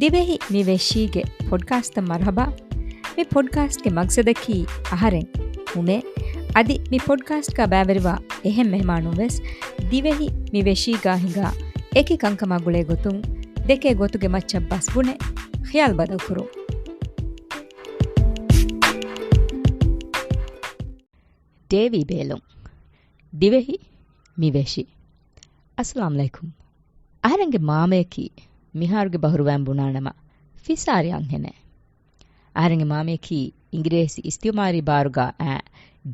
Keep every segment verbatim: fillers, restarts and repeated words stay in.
ދިވެހި މި ވެށީގެ ޕޮޑްކާސްޓަށް މަރުޙަބާ. މި ޕޮޑްކާސްޓްގެ މަގްސަދަކީ އަހަރެން ހުމޭ. އަދި މި ޕޮޑްކާސްޓްގަ ބައިވެރިވާ އެހެން މެހެމާނުން ވެސް ދިވެހި މި ވެށީގާ ހިނގާ އެކި ކަންކަމާ ގުޅޭ ގޮތުން ދެކޭ ގޮތުގެ މައްޗަށް ބަސް ބުނެ ޚިޔާލު ބަދަލު ކުރުން. ޑޭވީ ބޭލުން. ދިވެހި މި ވެށި. އައްސަލާމް ޢަލައިކުމް. އަހަރެންގެ މާމަޔަކީ މިހާރުގެ ބަހުރުވައިން ބުނާނަމަ ފިސާރި އަންހެނެއް. އަހަރެންގެ މާމަޔަކީ އިނގިރޭސި އިސްތިޢުމާރީ ބާރުގަ އާ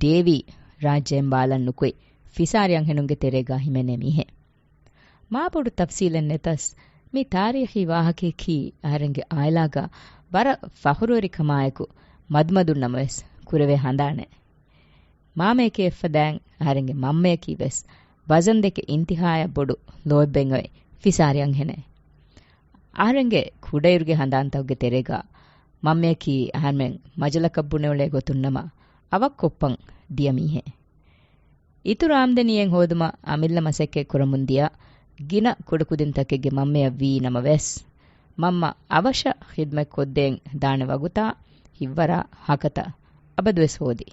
ޑޭވީ ރާއްޖެއިން ބާލަން ނުކުތް ފިސާރި އަންހެނުންގެ ތެރޭގަ ހިމެނޭ މީހެއް. މާބޮޑު ތަފްސީލެއް ނެތަސް، މި ތާރީޚީ ވާހަކަޔަކީ އަހަރެންގެ އާއިލާގަ ވަރަށް ފަޚުރުވެރިކަމާއެކު މަދުމަދުން ނަމަވެސް ކުރެވޭ ހަނދާނެއް. މާމަޔަކީ އެއްފަދައިން އަހަރެންގެ މަންމަޔަކީ ވެސް ވަޒަންދެކެ އިންތިހާޔަށް ބޮޑު ލޯތްބެއް އޮތް ފިސާރި އަންހެނެއް. އަހަރެންގެ ކުޑައިރުގެ ހަނދާންތަކުގެ ތެރޭގަ މަންމަޔަކީ އަހަރުމެން މަޖަލަކަށް ބުނެއުޅޭ ގޮތުން ނަމަ އަވަށްކޮށްފަން ދިޔަ މީހެއް. އިތުރު އާމްދަނީއެއް ހޯދުމަށް އަމިއްލަ މަސައްކަތް ކުރަމުން ދިޔަ ގިނަ ކުޑަކުދިންތަކެއްގެ މަންމަޔަށް ވީ ނަމަވެސް، މަންމަ އަވަށަށް ޚިދުމަތް ކޮށްދޭން ދާނެ ވަގުތާ ހިތްވަރާ ހަކަތަ އަބަދުވެސް ހޯދި.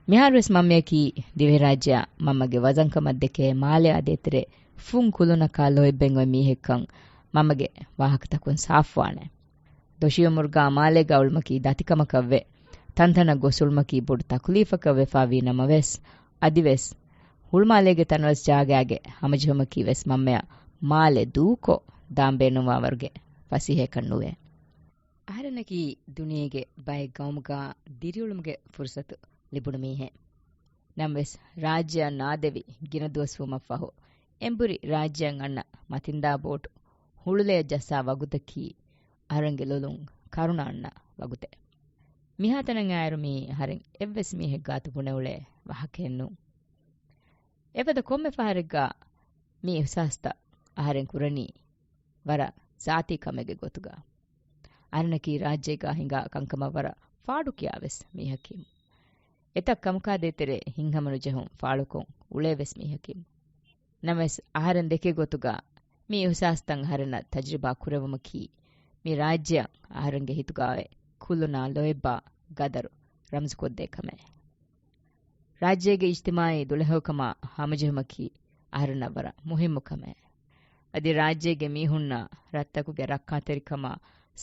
މިހާރުވެސް މަންމަޔަކީ ދިވެހިރާއްޖެއާ މަންމަގެ ވަޒަންކަމަށްދެކޭ މާލެއާ ދޭތެރޭ ފުން ކުލުނަކާ ލޯތްބެއް އޮތް މީހެއްކަން މަންމަގެ ވާހަކަތަކުން ސާފުވާނެ. ދޮށީ އުމުރުގަ މާލޭގަ އުޅުމަކީ ދަތިކަމަކަށްވެ، ތަންތަނަށް ގޮސް އުޅުމަކީ ބޮޑު ތަކުލީފަކަށް ވެފަ ވީ ނަމަވެސް، އަދިވެސް ހުޅުމާލޭގެ ތަނަވަސް ޖާގައިގެ ހަމަޖެހުމަކީ ވެސް މަންމަޔަށް މާލެ ދޫކޮށް ދާން ބޭނުންވާވަރުގެ ފަސޭހައެއްކަން ނުވޭ. އަހަރެންނަކީ ދުނިޔޭގެ ބައެއް ގައުމުގަ ދިރިއުޅުމުގެ ފުރުސަތު ލިބުނު މީހެއް. ނަމަވެސް، ރާއްޖެއަށް ނާދެވި ގިނަ ދުވަސްވުމަށްފަހު، އެނބުރި ރާއްޖެއަށް އަންނަ މަތިންދާ ބޯޓު ހުޅުލެޔަށް ޖައްސާ ވަގުތަކީ، އަހަރެންގެ ލޮލުން ކަރުނަ އަންނަ ވަގުތެއް. މިހާތަނަށް އައިއިރު މީ އަހަރެން އެއްވެސް މީހެއް ގާތު ބުނެއުޅޭ ވާހަކައެއް ނޫން. އެފަދަ ކޮންމެ ފަހަރެއްގަ މި އިޙްސާސްތައް އަހަރެން ކުރަނީ ވަރަށް ޒާތީ ކަމެއްގެ ގޮތުގަ. އަހަރެންނަކީ ރާއްޖޭގަ ހިނގާ ކަންކަމަށް ވަރަށް ފާޑުކިޔާ ވެސް މީހަކީމު. އެތައް ކަމަކާ ދޭތެރޭ ހިތްހަމަނުޖެހުން ފާޅުކޮށް އުޅޭ ވެސް މީހަކީމު. ނަމަވެސް، އަހަރެން ދެކޭ ގޮތުގަ މި އިޙްސާސްތައް އަހަރެންނަށް ތަޖުރިބާ ކުރެވުމަކީ، މި ރާއްޖެއަށް އަހަރެންގެ ހިތުގަ އޮތް ކުލުނާ ލޯތްބާ ގަދަރު ރަމްޒުކޮށްދޭ ކަމެއް. ރާއްޖޭގެ އިޖްތިމާޢީ ދުޅަހެޔޮކަމާ ހަމަޖެހުމަކީ އަހަރެންނަށް ވަރަށް މުހިއްމު ކަމެއް. އަދި ރާއްޖޭގެ މީހުންނާ ރަށްތަކުގެ ރައްކާތެރިކަމާ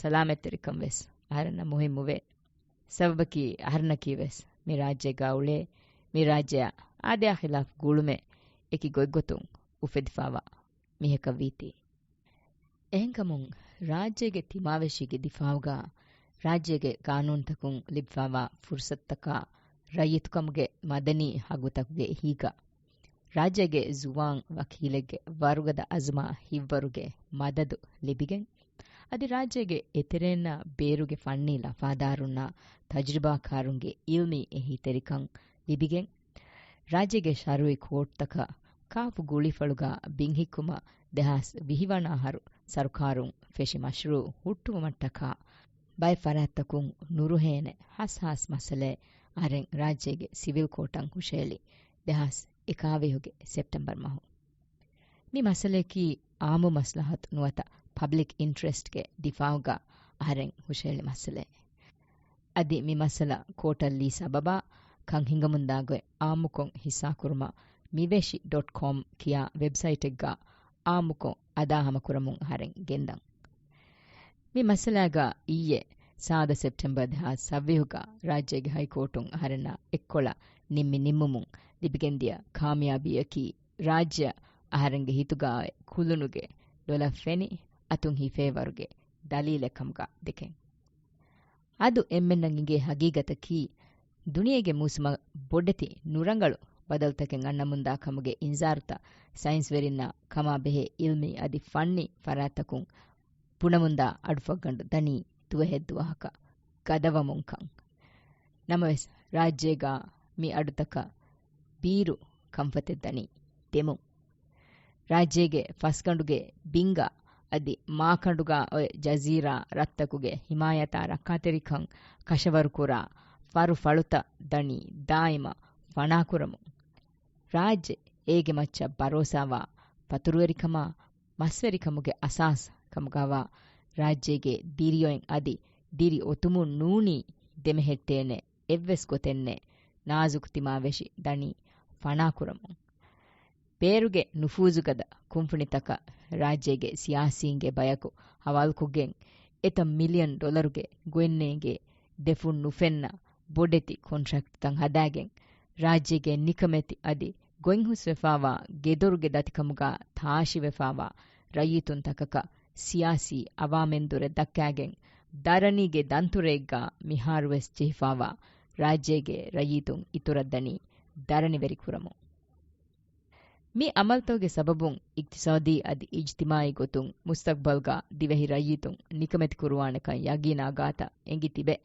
ސަލާމަތްތެރިކަން ވެސް އަހަރެންނަށް މުހިއްމުވޭ. ސަބަބަކީ އަހަރެންނަކީ ވެސް މި ރާއްޖޭގަ އުޅޭ، މި ރާއްޖެއާ އާދަޔާ ޚިލާފް ގުޅުމެއް އެކި ގޮތްގޮތުން އުފެދިފައިވާ މީހަކަށްވީތީ. އެހެންކަމުން، ރާއްޖޭގެ ތިމާވެށީގެ ދިފާޢުގަ ރާއްޖޭގެ ޤާނޫނުތަކުން ލިބިފައިވާ ފުރުޞަތުތަކާ، ރައްޔިތުކަމުގެ މަދަނީ ޙައްޤުތަކުގެ އެހީގަ، ރާއްޖޭގެ ޒުވާން ވަކީލެއްގެ ވަރުގަދަ އަޒުމާ ހިތްވަރުގެ މަދަދު ލިބިގެން، އަދި ރާއްޖޭގެ އެތެރޭންނާ ބޭރުގެ ފަންނީ ލަފާދާރުންނާ ތަޖުރިބާކާރުންގެ ޢިލްމީ އެހީތެރިކަން ލިބިގެން، ރާއްޖޭގެ ޝަރުޢީ ކޯޓްތަކަށް ކާފު ގުޅިފަޅުގަ ބިން ހިއްކުމަށް ދެހާސް ވިހި ވަނަ އަހަރު ސަރުކާރުން ފެށި މަޝްރޫޢު ހުއްޓުވުމަށްޓަކާ ބައެއް ފަރާތްތަކުން ނުރުހޭނެ ހަސްހާސް މައްސަލައެއް އަހަރެން ރާއްޖޭގެ ސިވިލް ކޯޓަށް ހުށަހެޅި ދެހާސް އެކާވީހުގެ ސެޕްޓެމްބަރު މަހު. މި މައްސަލަޔަކީ އާއްމު މަސްލަހަތު ނުވަތަ ޕަބްލިކް އިންޓްރެސްޓްގެ ދިފާޢުގަ އަހަރެން ހުށަހެޅި މައްސަލައެއް. އަދި މި މައްސަލަ ކޯޓަށް ލީ ސަބަބާ ކަން ހިނގަމުންދާ ގޮތް އާއްމުކޮށް ހިއްސާކުރުމަށް މިވެށި ޑޮޓް ކޮމް ކިޔާ ވެބްސައިޓެއްގަ އާއްމުކޮށް އަދާހަމަކުރަމުން އަހަރެން ގެންދަން. މި މައްސަލާގަ އިއްޔެ ސާދަ ސެޕްޓެމްބަރ ދެހާސް ސައްވީހުގަ ރާއްޖޭގެ ހައިކޯޓުން އަހަރެންނާ އެއްކޮޅަށް ނިންމި ނިންމުމުން ލިބިގެންދިޔަ ކާމިޔާބީއަކީ ރާއްޖެއަށް އަހަރެންގެ ހިތުގަ އޮތް ކުލުނުގެ ލޮލަށް ފެނި އަތުން ހިފޭވަރުގެ ދަލީލެއް ކަމުގަ ދެކެން. އަދު އެންމެންނަށް އިނގޭ ހަގީގަތަކީ، ދުނިޔޭގެ މޫސުމަށް ބޮޑެތި ނުރަނގަޅު ބަދަލުތަކެއް އަންނަމުންދާ ކަމުގެ އިންޒާރުތައް ސައިންސްވެރިންނާ ކަމާ ބެހޭ އިލްމީ އަދި ފަންނީ ފަރާތްތަކުން ބުނަމުންދާ އަޑުފަށްގަނޑު ދަނީ ދުވަހެއްދުވަހަކަށް ގަދަވަމުންކަން. ނަމަވެސް، ރާއްޖޭގަ މި އަޑުތަކަށް ބީރު ކަންފަތެއް ދަނީ ދެމުން. ރާއްޖޭގެ ފަސްގަނޑުގެ ބިންގާ އަދި މާކަނޑުގަ އޮތް ޖަޒީރާ ރަށްތަކުގެ ހިމާޔަތާ ރައްކާތެރިކަން ކަށަވަރުކުރާ ފަރު ފަޅުތައް ދަނީ ދާއިމަށް ފަނާކުރަމުން. ރާއްޖެ އޭގެ މައްޗަށް ބަރޯސާވާ ފަތުރުވެރިކަމާ މަސްވެރިކަމުގެ އަސާސް ކަމުގަވާ ރާއްޖޭގެ ދިރިއޮތް އަދި ދިރި އޮތުމުން ނޫނީ ދެމެހެއްޓޭނެ އެއްވެސް ގޮތެއްނެއް ނާޒުކު ތިމާވެށި ދަނީ ފަނާކުރަމުން. ބޭރުގެ ނުފޫޒުގަދަ ކުންފުނިތަކަށް ރާއްޖޭގެ ސިޔާސީންގެ ބަޔަކު ހަވާލުކޮށްގެން އެތައް މިލިއަން ޑޮލަރުގެ ގޮތްނޭނގޭ ދެފުން ނުފެންނަ ބޮޑެތި ކޮންޓްރެކްޓްތައް ހަދާގެން، ރާއްޖޭގެ ނިކަމެތި އަދި ގޮތްހުސްވެފާވާ ގެދޮރުގެ ދަތިކަމުގަ ތާށިވެފާވާ ރައްޔިތުންތަކަކަށް ސިޔާސީ އަވާމެންދުރެއް ދައްކާގެން، ދަރަނީގެ ދަންތުރައެއްގަ މިހާރުވެސް ޖެހިފާވާ ރާއްޖޭގެ ރައްޔިތުން އިތުރަށްދަނީ ދަރަނިވެރިކުރަމުން. މި އަމަލުތަކުގެ ސަބަބުން އިގްތިސާދީ އަދި އިޖްތިމާއީ ގޮތުން މުސްތަގްބަލްގަ ދިވެހި ރައްޔިތުން ނިކަމެތި ކުރުވާނެކަން ޔަގީނާ ގާތަށް އެނގި ތިބެ،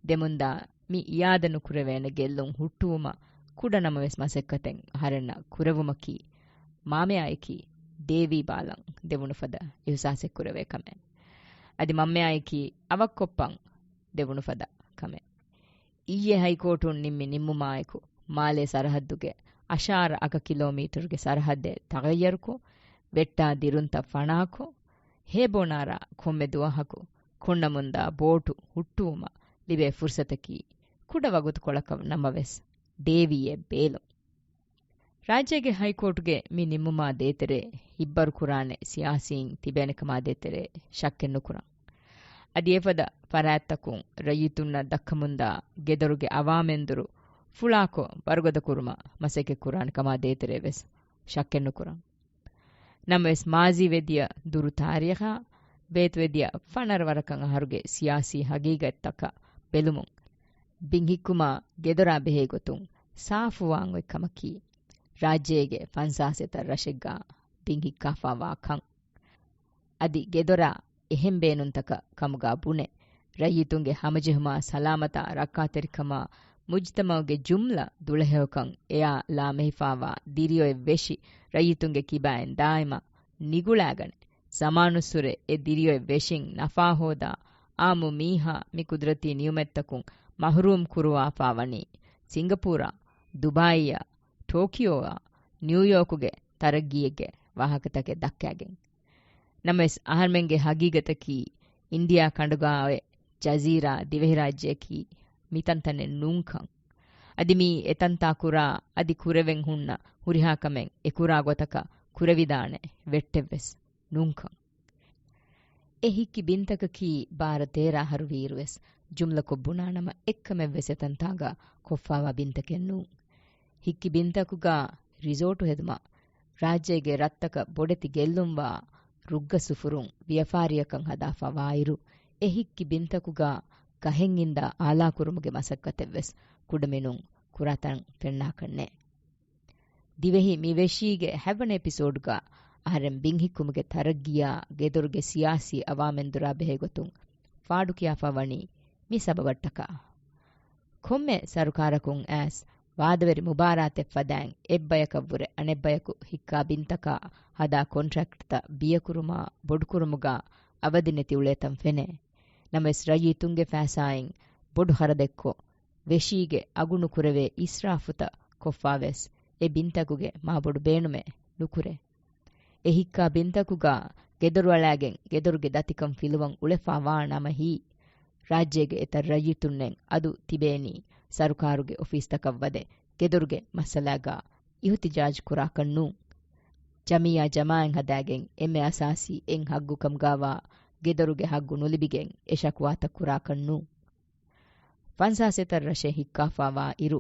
ދެމުންދާ މި އިއާދަ ނުކުރެވޭނެ ގެއްލުން ހުއްޓުވުމަށް ކުޑަ ނަމަވެސް މަސައްކަތެއް އަހަރެންނަށް ކުރެވުމަކީ، މާމެއާއެކީ ދޭވީ ބާލަން ދެވުނު ފަދަ އިހުސާސެއް ކުރެވޭ ކަމެއް. އަދި މަންމެއާއެކީ އަވަށްކޮށްޕަން ދެވުނު ފަދަ ކަމެއް. އިއްޔެ ހައިކޯޓުން ނިންމި ނިންމުމާއެކު، މާލޭ ސަރަހައްދުގެ އަށާރަ އަކަ ކިލޯމީޓަރުގެ ސަރަހައްދެއް ތަޣައްޔަރުކޮށް، ވެއްޓާ ދިރުންތައް ފަނާކޮށް، ހޭބޯނާރާ ކޮންމެ ދުވަހަކު ކޮންނަމުންދާ ބޯޓު ހުއްޓުވުމަށް ލިބޭ ފުރުސަތަކީ، ކުޑަ ވަގުތުކޮޅަކަށް ނަމަވެސް، ދޭވީއެއް ބޭލުން. ރާއްޖޭގެ ހައިކޯޓުގެ މި ނިންމުމާ ދޭތެރޭ، ހިތްބަރުކުރާނެ ސިޔާސީން ތިބޭނެކަމާ ދޭތެރޭ ޝައްކެއް ނުކުރަން. އަދި އެފަދަ ފަރާތްތަކުން ރައްޔިތުންނަށް ދައްކަމުންދާ ގެދޮރުގެ އަވާމެންދުރު ފުޅާކޮށް ވަރުގަދަކުރުމަށް މަސައްކަތްކުރާނެ ކަމާ ދޭތެރޭ ވެސް ޝައްކެއް ނުކުރަން. ނަމަވެސް، މާޒީ ވެދިޔަ ދުރު ތާރީޚާ، ބޭތުވެދިޔަ ފަނަރަ ވަރަކަށް އަހަރުގެ ސިޔާސީ ހަގީގަތްތަކަށް ބެލުމުން، ބިންހިއްކުމާ ގެދޮރާ ބެހޭ ގޮތުން ސާފުވާން އޮތް ކަމަކީ، ރާއްޖޭގެ ފަންސާސް އެތައް ރަށެއްގަ ބިންހިއްކާފާވާ ކަން. އަދި ގެދޮރާ އެހެން ބޭނުންތަކަށް ކަމުގަ ބުނެ، ރައްޔިތުންގެ ހަމަޖެހުމާ، ސަލާމަތާ، ރައްކާތެރިކަމާ، މުޖްތަމައުގެ ޖުމްލަ ދުޅަހެޔޮކަން އެޔާ ލާމެހިފާވާ ދިރިއޮތް ވެށި ރައްޔިތުންގެ ކިބައިން ދާއިމަށް ނިގުޅާގަނެ، ޒަމާނުއްސުރެ އެ ދިރިއޮތް ވެށިން ނަފާހޯދާ، އާއްމު މީހާ މި ޤުދްރަތީ ނިޢުމަތްތަކުން މަޙްރޫމް ކުރުވާފާވަނީ، ސިންގަޕޫރާ، ދުބާއީއާ، ޓޯކިއޯއާ، ނިއުޔޯކުގެ ތަރައްގީއެއްގެ ވާހަކަތަކެއް ދައްކާގެން. ނަމަވެސް، އަހަރުމެންގެ ހަގީގަތަކީ، އިންޑިއާ ކަނޑުގައި ޖަޒީރާ ދިވެހިރާއްޖެއަކީ މިތަންތަނެއް ނޫންކަން. އަދި މީ އެތަންތާ ކުރާ، އަދި ކުރެވެން ހުންނަ ހުރިހާ ކަމެއް އެކުރާ ގޮތަކަށް ކުރެވިދާނެ ވެއްޓެއްވެސް ނޫންކަން. އެ ހިއްކި ބިންތަކަކީ ބާރަ ތޭރަ އަހަރު ވީއިރުވެސް، ޖުމްލަކޮށް ބުނާނަމަ، އެއްކަމެއްވެސް އެތަންތާގަ ކޮށްފާވާ ބިންތަކެއް ނޫން. ހިއްކި ބިންތަކުގަ ރިސޯޓު ހެދުމަށް، ރާއްޖޭގެ ރަށްތަކަށް ބޮޑެތި ގެއްލުންވާ ރުއްގަ ސުފުރުން ވިޔަފާރިއަކަށް ހަދާފަ ވާއިރު، އެ ހިއްކި ބިންތަކުގަ ގަހެއް އިންދާ އާލާކުރުމުގެ މަސައްކަތެއްވެސް ކުޑަމިނުން ކުރާތަން ފެންނާކަށް ނެތް. ދިވެހި މިވެށީގެ ހަތްވަނަ އެޕިސޯޑްގަ އަހަރެން ބިންހިއްކުމުގެ ތަރައްގީއާ ގެދޮރުގެ ސިޔާސީ އަވާމެންދުރާ ބެހޭގޮތުން ފާޑުކިޔާފަ ވަނީ މި ސަބަބަށްޓަކާ. ކޮންމެ ސަރުކާރަކުން އައިސް ވާދަވެރި މުބާރާތެއް ފަދައިން އެއްބަޔަކަށްވުރެ އަނެއްބަޔަކު ހިއްކާ ބިންތަކާ ހަދާ ކޮންޓްރެކްޓްތައް ބިޔަކުރުމާ ބޮޑުކުރުމުގަ އަވަދި ނެތި އުޅޭތަން ފެނޭ. ނަމަވެސް ރައްޔިތުންގެ ފައިސާއިން ބޮޑު ޚަރަދެއްކޮށް، ވެށީގެ އަގު ނުކުރެވޭ އިސްރާފުތައް ކޮށްފާވެސް އެ ބިންތަކުގެ މާބޮޑު ބޭނުމެއް ނުކުރޭ. އެ ހިއްކާ ބިންތަކުގަ ގެދޮރު އަޅާގެން ގެދޮރުގެ ދަތިކަން ފިލުވަން އުޅެފާ ވާ ނަމަ ހީ، ރާއްޖޭގެ އެތައް ރައްޔިތުންނެއް އަދު ތިބޭނީ ސަރުކާރުގެ އޮފީސްތަކަށް ވަދެ ގެދޮރުގެ މައްސަލާގަ އިހުތިޖާޖް ކުރާކަށް ނޫން. ޖަމިއްޔާ ޖަމާއަތް ހަދާގެން އެންމެ އަސާސީ އެއް ހައްގު ކަމުގައިވާ ގެދޮރުގެ ހައްގު ނުލިބިގެން އެ ޝަކުވާތައް ކުރާކަށް ނޫން. ފަންސާސް އެތައް ރަށެއް ހިއްކާފާވާ އިރު،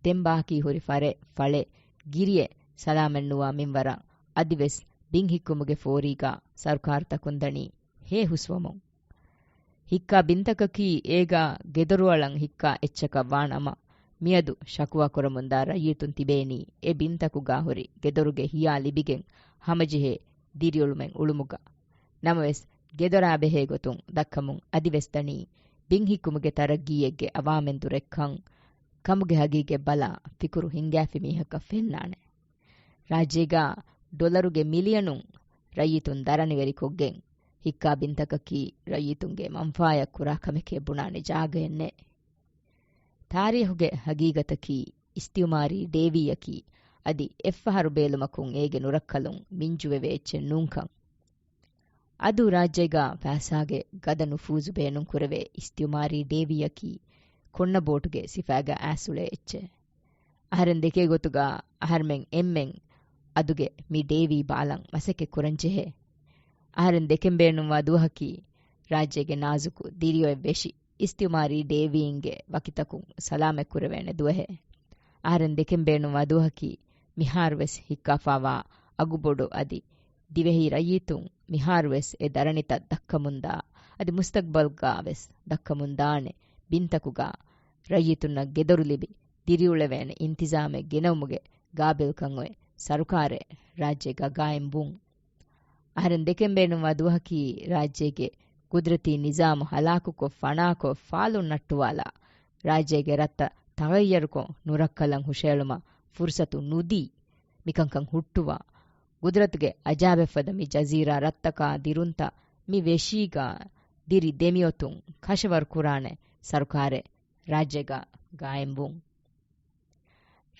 ދެން ބާކީ ހުރި ފަރެއް، ފަޅެއް، ގިރިއެއް ސަލާމަތްނުވާ މިންވަރަށް އަދިވެސް ބިން ހިއްކުމުގެ ފޯރީގަ ސަރުކާރުތަކުން ދަނީ ހޭ ހުސްވަމުން. ހިއްކާ ބިންތަކަކީ އޭގަ ގެދޮރުއަޅަން ހިއްކާ އެއްޗަކަށް ވާ ނަމަ، މިއަދު ޝަކުވާ ކުރަމުންދާ ރައްޔިތުން ތިބޭނީ އެ ބިންތަކުގަ ހުރި ގެދޮރުގެ ހިޔާ ލިބިގެން ހަމަޖެހޭ ދިރިއުޅުމެއް އުޅުމުގަ. ނަމަވެސް، ގެދޮރާ ބެހޭ ގޮތުން ދައްކަމުން އަދިވެސް ދަނީ، ބިން ހިއްކުމުގެ ތަރައްގީއެއްގެ އަވާމެންދުރެއްކަން. ކަމުގެ ހަގީގަތް ބަލާ، ފިކުރު ހިންގާފި މީހަކަށް ފެންނާނެ. ރާއްޖޭގަ ޑޮލަރުގެ މިލިއަނުން ރައްޔިތުން ދަރަނިވެރިކޮށްގެން، ހިއްކާ ބިންތަކަކީ ރައްޔިތުންގެ މަންފާއަށް ކުރާ ކަމެކޭ ބުނާނެ ޖާގައެއް ނެތް. ތާރީޚުގެ ހަގީގަތަކީ، އިސްތިއުމާރީ ޑޭވީއަކީ އަދި އެއްފަހަރު ބޭލުމަކުން އޭގެ ނުރައްކަލުން މިންޖުވެވޭ އެއްޗެއް ނޫންކަން. އަދު ރާއްޖޭގަ ފައިސާގެ ގަދަ ނުފޫޒު ބޭނުން ކުރެވޭ އިސްތިއުމާރީ ޑޭވީއަކީ ކޮންނަ ބޯޓުގެ ސިފައިގަ އައިސް އުޅޭ އެއްޗެއް. އަހަރެން ދެކޭ ގޮތުގަ އަހަރެމެން އެންމެން އަދުގެ މި ޑޭވީ ބާލަން މަސައްކަތް ކުރަން ޖެހޭ. އަހަރެން ދެކެން ބޭނުންވާ ދުވަހަކީ ރާއްޖޭގެ ނާޒުކު ދިރިއޮތް ވެށި އިސްތިއުމާރީ ޑޭވީންގެ ވަކިތަކުން ސަލާމަތް ކުރެވޭނެ ދުވަހެއް. އަހަރެން ދެކެން ބޭނުންވާ ދުވަހަކީ މިހާރުވެސް ހިއްކާފާވާ އަގުބޮޑު އަދި ދިވެހި ރައްޔިތުން މިހާރުވެސް އެ ދަރަނިތައް ދައްކަމުންދާ އަދި މުސްތަގްބަލްގަވެސް ދައްކަމުންދާނެ ބިންތަކުގަ ރައްޔިތުންނަށް ގެދޮރު ލިބި ދިރިއުޅެވޭނެ އިންތިޒާމެއް ގެނައުމުގެ ގާބިލްކަން އޮތް ސަރުކާރެއް ރާއްޖޭގަ ގާއިމް ވުން. އަހަރެން ދެކެން ބޭނުންވާ ދުވަހަކީ ރާއްޖޭގެ ގުދްރަތީ ނިޒާމު ހަލާކުކޮށް، ފަނާކޮށް، ފާލުން ނައްޓުވާލާ، ރާއްޖޭގެ ރަށްތައް ތަޣައްޔަރުކޮށް، ނުރައްކަލަން ހުށައެޅުމަށް ފުރުސަތު ނުދީ، މިކަންކަން ހުއްޓުވާ، ގުދްރަތުގެ އަޖާބެއްފަދަ މި ޖަޒީރާ ރަށްތަކާ ދިރުންތައް މި ވެށީގަ ދިރި ދެމިއޮތުން ކަށަވަރު ކުރާނެ ސަރުކާރެއް ރާއްޖޭގަ ގާއިމް ވުން.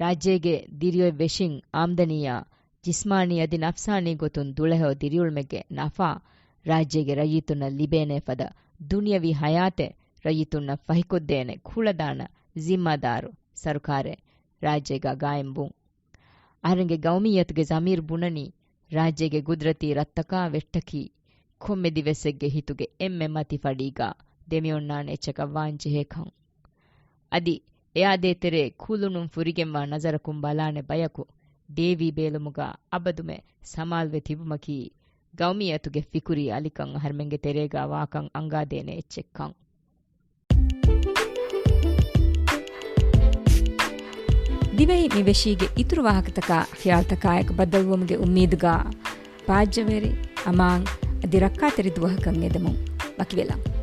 ރާއްޖޭގެ ދިރިއޮތް ވެށިން އާމްދަނީއާ ޖިސްމާނީ އަދި ނަފްސާނީ ގޮތުން ދުޅަހެޔޮ ދިރިއުޅުމެއްގެ ނަފާ ރާއްޖޭގެ ރައްޔިތުންނަށް ލިބޭނޭ ފަދަ ދުނިޔަވީ ހަޔާތެއް ރައްޔިތުންނަށް ފަހިކޮށްދޭނެ ކުޅަދާނަ ޒިންމާދާރު ސަރުކާރެއް ރާއްޖޭގަ ގާއިމް ވުން. އަހަރެންގެ ގައުމިއްޔަތުގެ ޒަމީރު ބުނަނީ، ރާއްޖޭގެ ގުދްރަތީ ރަށްތަކާ ވެއްޓަކީ ކޮންމެ ދިވެއްސެއްގެ ހިތުގެ އެންމެ މަތި ފަޑީގަ ދެމިއޮންނާނެ އެއްޗަކަށް ވާން ޖެހޭ ކަން. އަދި އެއާ ދޭތެރޭ ކުލުނުން ފުރިގެންވާ ނަޒަރަކުން ބަލާނެ ބަޔަކު ޑޭވީ ބޭލުމުގަ އަބަދުމެ ސަމާލުވެ ތިބުމަކީ، ގައުމިއްޔަތުގެ ފިކުރީ އަލިކަން އަހަރެމެންގެ ތެރޭގަ ވާކަން އަންގާދޭނެ އެއްޗެއްކަން. ދިވެހި މި ވެށީގެ އިތުރު ވާހަކަތަކާ ޚިޔާލްތަކާއެކު ބައްދަލުވުމުގެ އުއްމީދުގަ ބާއްޖަވެރި، އަމާން އަދި ރައްކާތެރި ދުވަހަކަށް އެދެމުން ވަކިވެލަން.